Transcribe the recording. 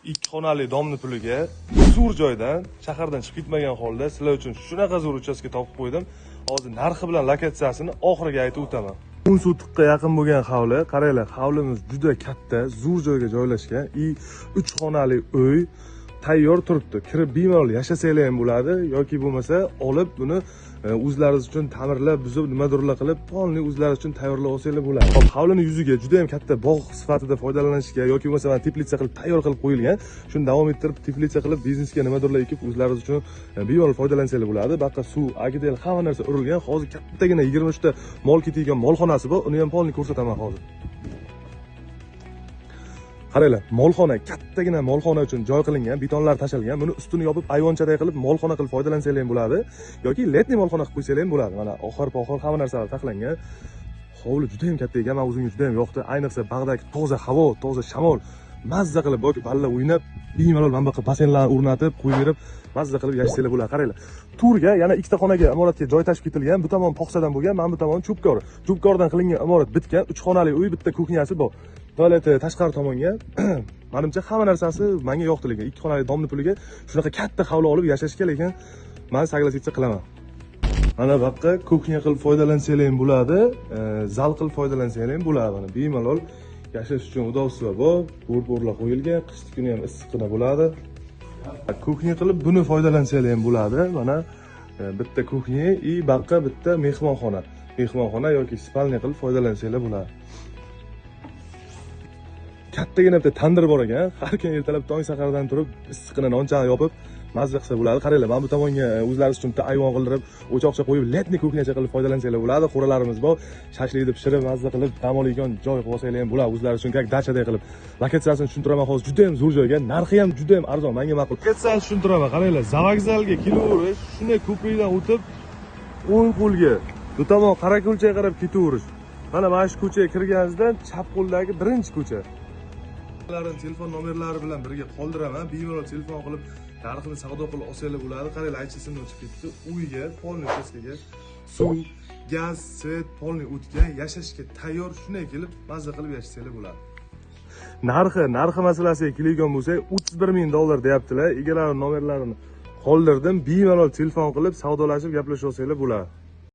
Ikki xonali domni puliga zo'r joydan, shahardan chiqib ketmagan holda sizlar uchun shunaqa zo'r uchastka topib qo'ydim. Hozir narxi bilan lokatsiyasini oxiriga aytib o'taman. 10 sotiqqa yaqin bo'lgan hovli, qaranglar, hovlimiz juda katta, zo'r joyga joylashgan. 3 xonali uy tayyor turibdi. Kirib bemalol yashasanglar ham bo'ladi yoki bo'lmasa olib buni o'zlaringiz uchun ta'mirlab, buzib, nimadirlar qilib, polni o'zlaringiz uchun tayyorlab olsanglar bo'ladi. Hop, hovlini yuziga juda ham katta bog' sifatida foydalanishga yoki bo'lmasa mana teplitsa qilib tayyor qilib qo'yilgan. Shuni davom ettirib teplitsa qilib biznesga nimadirlar ekib o'zlaringiz uchun bemalol foydalansanglar bo'ladi. Bu yoqqa suv, agidel hamma narsa urilgan. Hozir kattagina 23 ta mol ketadigan molxonasi bor. Uni ham polni ko'rsataman hozir. Qaranglar, molxona, kattagina molxona uchun joy qilingan, betonlar tashalgan. Buni ustini yopib ayvonchaday qilib molxona qilib foydalansanglar ham bo'ladi yoki letniy molxona qilib qo'ysanglar ham bo'ladi. Mana oxir-poxir hamma narsalar taxlangan. Hovli juda ham katta ekan, men o'zimga juda ham yoqdi. Ayniqsa bag'dagi toza havo, toza shamol, mazza qilib yoki balla o'ynab, bemalol mana bu yoqqa basseynlarni o'rnatib, qo'yib berib, mazza qilib yashasanglar bo'ladi. Qaranglar, turga yana ikkita xonaga imoratga joy tashib ketilgan. Bu tomon poxsadan bo'lgan, mana bu tomon cho'pkor. Cho'pkordan qilingan imorat bitgan, 3 xonali uy, bitta kuxnyasi bor. Tualeti tashqari tomonga. Menimcha hamma narsasi menga yoqdi, lekin 2 xonali domni puliga shunaqa katta hovli olib yashashga lekin men согласиться qilaman. Mana bu yoqqa kuxnya qilib foydalansanglar ham bo'ladi, zal qilib foydalansanglar ham bo'ladi. Mana bemalol yashash uchun udobство bor, bo'rlar qo'yilgan, qishki kuni ham issiqqina bo'ladi. Kuxnya qilib buni foydalansanglar ham bo'ladi. Mana bitta kuxnya и bu yoqqa bitta mehmonxona. Mehmonxona yoki spalniya qilib foydalansanglar bo'ladi. Kattagina bitta tandir bor ekan. Har kuni ertalab tong sahardan turib issiqqina nonchani yopib mazza qilsa bo'ladi. Qaranglar, mana bu tomonga o'zlaringiz uchun bitta ayvon qildirib, o'choqcha qo'yib, letniy kuxnyacha qilib foydalansanglar bo'ladi. Qo'ralarimiz bor. Shashlikni pishirib, mazza qilib dam oladigan joy qilib olsanglar ham bo'ladi o'zlaringiz uchun, как dachaday qilib. Lokatsiyasini tushuntiraman hozir, juda ham zo'r joyga, narxi ham juda ham arzon, menga ma'qul. Lokatsiyasini tushuntiraman, qaranglar, Zavokzalga kelaverish, shunday ko'prikdan o'tib o'ng qo'lga, bu tomon Qorako'lchaga qarab ketaverish. Mana shu ko'chaga kirganingizdan chap qo'ldagi birinchi ko'cha. Ularning telefon nomerlari bilan birga qoldiraman. Bemalol telefon qilib narxini savdo qilib olsanglar bo'ladi. Qaranglar, aytishim o'chib ketdi. Uyga, polni uchastkaga suv, gaz, svet, polni o'tgan, yashashga tayyor, shunday kelib mazza qilib yashasanglar bo'ladi. Narxi masalasiga keladigan bo'lsak, $31,000 deyaptilar. Egalari nomerlarini qoldirdim. Bemalol telefon qilib savdolashib gaplashib olsanglar bo'ladi.